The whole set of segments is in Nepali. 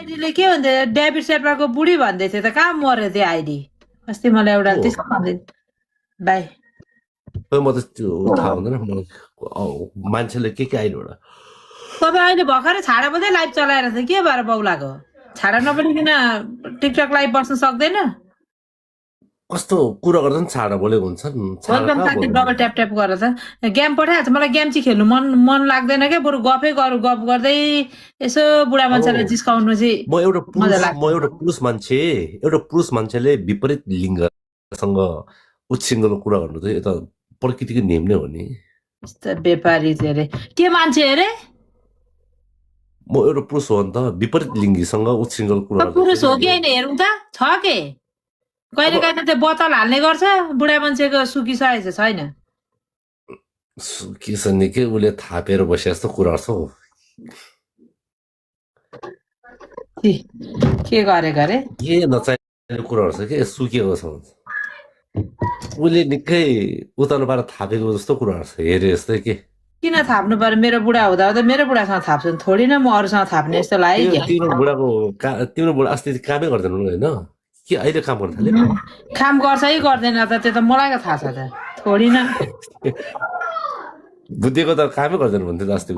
आइडीले के भन्दै डेभिड शेपर्डको बुढी भन्दै थियो त कहाँ मर्यो त्यो आइडी अस्ति मलाई एउटा हो त्यस्तो भन्दै बाई खै म त त्यो थाहा हुँदैन मान्छेले के आइडबाट तपाईँ अहिले भर्खरै छाडा बोल्दै लाइभ चलाएर थियो के भएर बौलाको छाडा नबोलिकन टिकटक लाइभ बस्न सक्दैन कस्तो कुरा गर्दा पनि छाडा बोलेको हुन्छन् वेलकम साथी डबल ट्याप ट्याप गरेर त गेम पठाएको छ मलाई गेम चाहिँ खेल्नु मन लाग्दैन क्या बरु गफै गरौँ गफ गर्दै यसो बुढा मान्छेलाई जिस्काउनु चाहिँ म एउटा पुरुष मान्छेले विपरीत लिङ्गसँग उच्छृङ्खलको कुरा गर्नु चाहिँ यता प्रकृतिको नियम नै हो नि यस्तो व्यापारी चाहिँ अरे के मान्छे अरे म एउटा पुरुष हो नि त विपरीत लिङ्गीसँग उच्छृङ्खल कुरा पुरुष हो कि होइन हेरौँ त छ के कहिले कहिले त्यो बोतल हाल्ने गर्छ बुढा मान्छेको सुकिसकेको छैन सुकिसक्ने के उसले थापेर बसे जस्तो कुरा गर्छ हौ के गरेको अरे के नचाहिने कुराहरू छ के सुकेको छ उसले निकै उतानो पाएर थापेको जस्तो कुराहरू छ हेरे जस्तै के किन थाप्नु पर्यो मेरो बुढा हुँदा हुँदा मेरो बुढासँग थाप्छु थोडी न म अरूसँग थाप्ने जस्तो लाग्यो तिम्रो बुढा अस्ति कामै गर्दैन होइन के अहिले काम गर्न थाल्यो काम गर्छ है गर्दैन त त्यो त मलाई थाहा छ त थोडी न बुद्धिको त कामै गर्दैन भन्थ्यो त अस्ति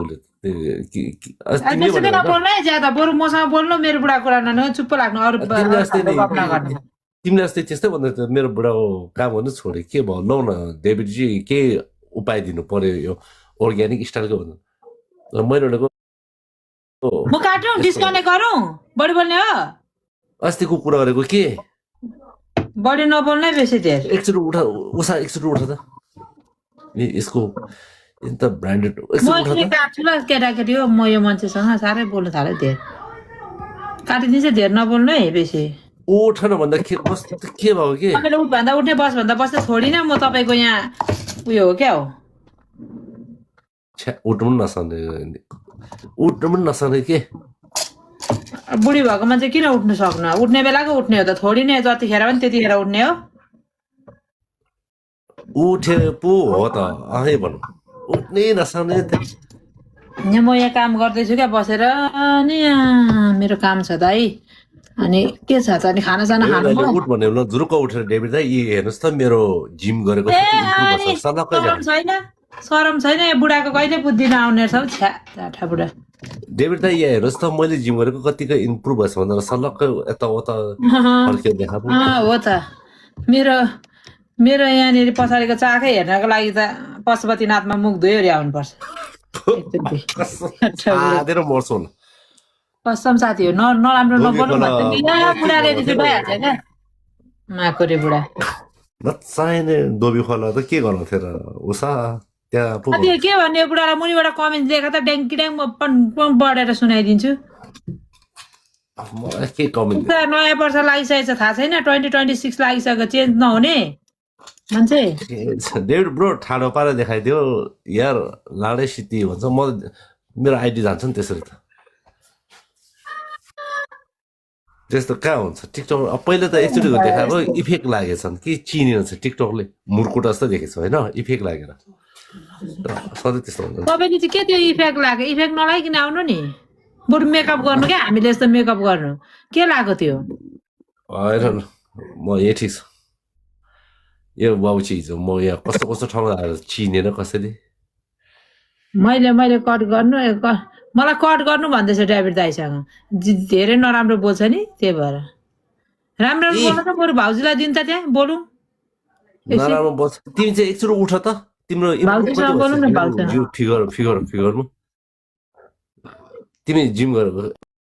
उसले बोल्नु है ज्यादा बरु मसँग बोल्नु मेरो बुढा कुरा ननु चुप्प लाग्नु अरू तिमीले अस्ति त्यस्तै भन्दै थियो मेरो बुढाको काम गर्नु छोडे के भयो लौ न डेभिडजी के उपाय दिनु पर्यो यो अर्ग्यानिक स्टाइलको भन्नु र मैले भनेको म काटौँ डिस्कनेक्ट गरौँ बढी बोल्ने हो अस्तिको कुरा गरेको के बढी नबोल्नै बेसी धेर एकचोटि उठा त यसको त ब्रान्डेड काट्छु ल केटाकेटी हो म यो मान्छेसँग साह्रै बोल्नु थाल्यो धेर काटिदिन्छ धेर नबोल्नु है बेसी उठ न भन्दा के भयो के तपाईँले उठ भन्दा उठ्ने बस भन्दा बस्दै छोडी न म तपाईँको यहाँ उयो हो क्या हो उठ्नु पनि नसक्ने के बुढी भएको मान्छे किन उठ्नु सक्नु उठ्ने बेलाको उठ्ने हो त थोडी नै जतिखेर पनि त्यतिखेर उठ्ने हो उठे पो हो त आफै भनौँ उठ्नै नसक्ने म यहाँ काम गर्दैछु क्या बसेर अनि मेरो काम छ त है अनि के छ त अनि खानासाना खानु उठ भन्यो ल जुरुक्क उठेर डेभिड दाइ हेर्नुहोस् त मेरो जिम गरेको सरम छैन बुढाको कहिले बुद्धि नआउने छ छ्या बुढा डेभिड दाइ यहाँ हेर्नुहोस् त मैले जिम गरेको कतिको इम्प्रुभ भएछ भनेर सलक्कै यताउता फर्केर देखाएको हो त मेरो यहाँनिर पछाडिको चाकै हेर्नको लागि त पशुपतिनाथमा मुख धोयो आउनुपर्छ मर्छु होला कसम साथी हो नराम्रो नबोल्नु बुढाले भइहाल्छ क्या माकुरे बुढा नचाहिने दोबी खोला त के गर्नु थियो र उषा त्यहाँ के भन्ने बुढालाई मुनिबाट कमेन्ट दिएको त ड्याङ्की ड्याङ म बढेर सुनाइदिन्छु के कमेन्ट नयाँ वर्ष लागिसकेको छ थाहा छैन 2026 लागिसक्यो चेन्ज नहुने मान्छे डेभिड ब्रो ठाडो पारेर देखाइदियो यार लाडै सिटी भन्छ म मेरो आइडी जान्छ नि त्यसरी त त्यस्तो कहाँ हुन्छ टिकटक पहिला त एकचोटि देखाएको इफेक्ट लागेछ कि चिनेको छ टिकटकले मुर्कुट जस्तो देखेको छ होइन इफेक्ट लागेर सधैँ त्यस्तो हुन्छ तपाईँले चाहिँ के त्यो इफेक्ट लाग्यो इफेक्ट नलागिकन आउनु नि बरु मेकअप गर्नु क्या हामीले यस्तो मेकअप गर्नु के लाग्यो त्यो होइन म यहाँ ठिक छ यो बाउ चिज हो म यहाँ कस्तो कस्तो ठाउँमा आएर चिनेर कसैले मैले कट गर्नु मलाई कट गर्नु भन्दैछ डेभिड दाइसँग धेरै नराम्रो बोल्छ नि त्यही भएर राम्रो बोल्नु त बरु भाउजूलाई दिनु त त्यहाँ बोलौँ नराम्रो बोल्छ तिमी चाहिँ एकचोटि उठ त तिम्रो फिगरमा तिमी जिम गरेको